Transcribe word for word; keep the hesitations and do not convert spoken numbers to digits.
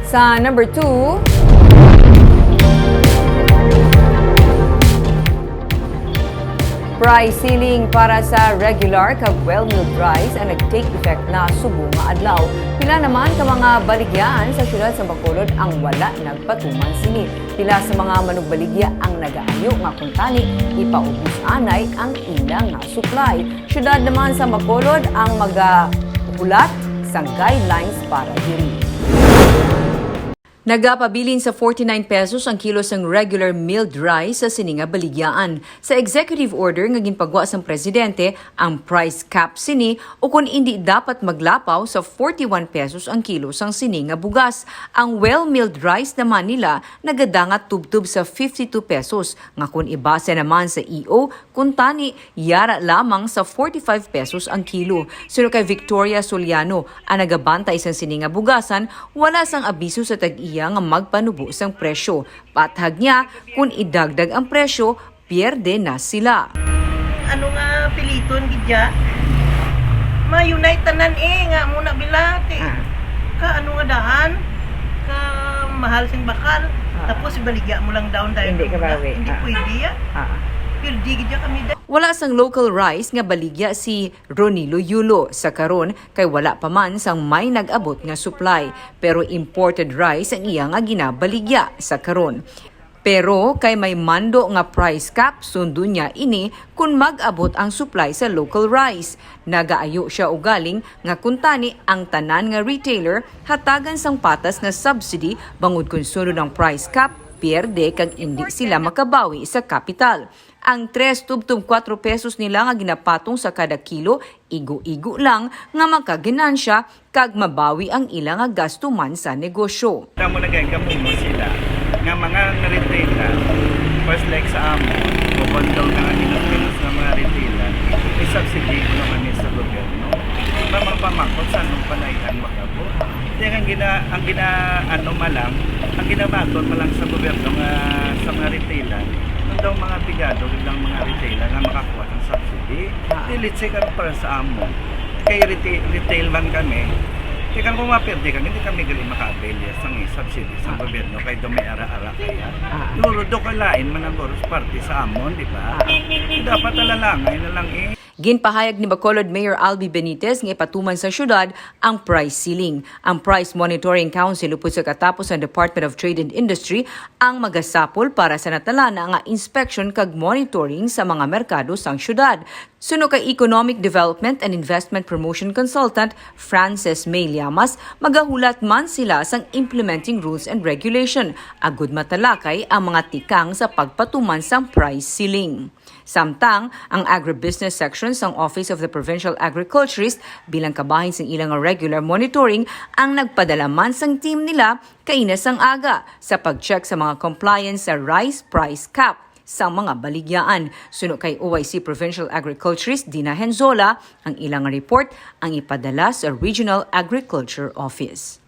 Sa number two, price ceiling para sa regular kag well-milled rice ang nag-take effect na subong nga adlaw. Pila naman ka mga baligyaan sa siyudad sa Bacolod ang wala nagpatuman sini. Pila sa mga manugbaligya ang nagaayo nga kuntani ipaubos anay ang ila nga supply. Siyudad naman sa Bacolod ang magahulat sang guidelines para diri. Nagapabilin sa forty-nine pesos ang kilo sang regular milled rice sa sini nga baligyaan. Sa executive order nga ginpagwa sang presidente, ang price cap sini ukon indi dapat maglapaw sa forty-one pesos ang kilo sang sini nga bugas. Ang well milled rice naman nila nagadangat tubtob sa fifty-two pesos, nga kon ibase naman sa E O, kuntani yara lamang sa forty-five pesos ang kilo. Suno kay Victoria Soliano, ang nagabantay sang sini nga bugasan, wala sang abiso sa tag-iya nga magpanubo sang presyo. Pathag niya, kun idagdag ang presyo, pierde na sila. Ano nga piliton gid ya? Ma-unite tanan eh, nga muna bila, ti. Ah. Ka ano nga dahan? Ka mahal sing bakal. Ah. Tapos ibaligya mo lang down dahil Hindi ka muna. Bawi. Hindi Ah. Pwede ya. Ah. Pirdi gid ya kami da. Wala sang local rice nga baligya si Ronilo Yulo sa karon kay wala pa man sang may nag-abot nga supply, pero imported rice ang iya nga ginabaligya sa karon. Pero kay may mando nga price cap, sundon niya ini kon mag-abot ang supply sa local rice. Nagaayo siya ugaling nga kuntani ang tanan nga retailer hatagan sang patas nga subsidy, bangod kon sunod ang price cap, pierde kag indi sila makabawi sa kapital. Ang tres tubtob kuwatro pesos nila nga ginapatong sa kada kilo, igo-igo lang nga makaginansya kag mabawi ang ila nga gasto man sa negosyo. Tamo na gani kamumo sila nga mga retailer, first like sa amo, o bundle nga ang hinos-hinos nga mga retailer, may subsidy ko naman sa gobyerno. Para mapamakot sa anong panayhan magabo. Kaya ang gina, ang gina, ano man lang, ang ginabaton man lang sa gobyerno nga sa mga retailer, ang daw mga pigado lang mga retailer nga makakuha ng subsidy. Ah. Di, let's say, karon para sa amo, kay retail, retail man kami, kaya kung maperde kami, hindi kami gali maka-avail sa subsidy sa Ah. gobyerno, kay daw may ara-ara kaya. Ah. Siguro do kalain man ang oras parte sa amon, di ba? Ah. Dapat alalangay na lang eh. Ginpahayag ni Bacolod Mayor Albi Benitez nga ipatuman sa siyudad ang price ceiling. Ang Price Monitoring Council upod sa katapos ang Department of Trade and Industry ang magasapol para sa natalana nga inspeksyon kag monitoring sa mga merkado sang siyudad. Suno kay Economic Development and Investment Promotion Consultant Frances May Llamas, magahulat man sila sang implementing rules and regulation agud matalakay ang mga tikang sa pagpatuman sang price ceiling. Samtang, ang agribusiness section sang Office of the Provincial Agriculturist, bilang kabahin sang ilang regular monitoring, ang nagpadala man sang team nila kaina sang aga sa pag-check sa mga compliance sa rice price cap sang mga baligyaan. Suno kay O I C Provincial Agriculturist Dina Henzola, ang ilang report ang ipadala sa Regional Agriculture Office.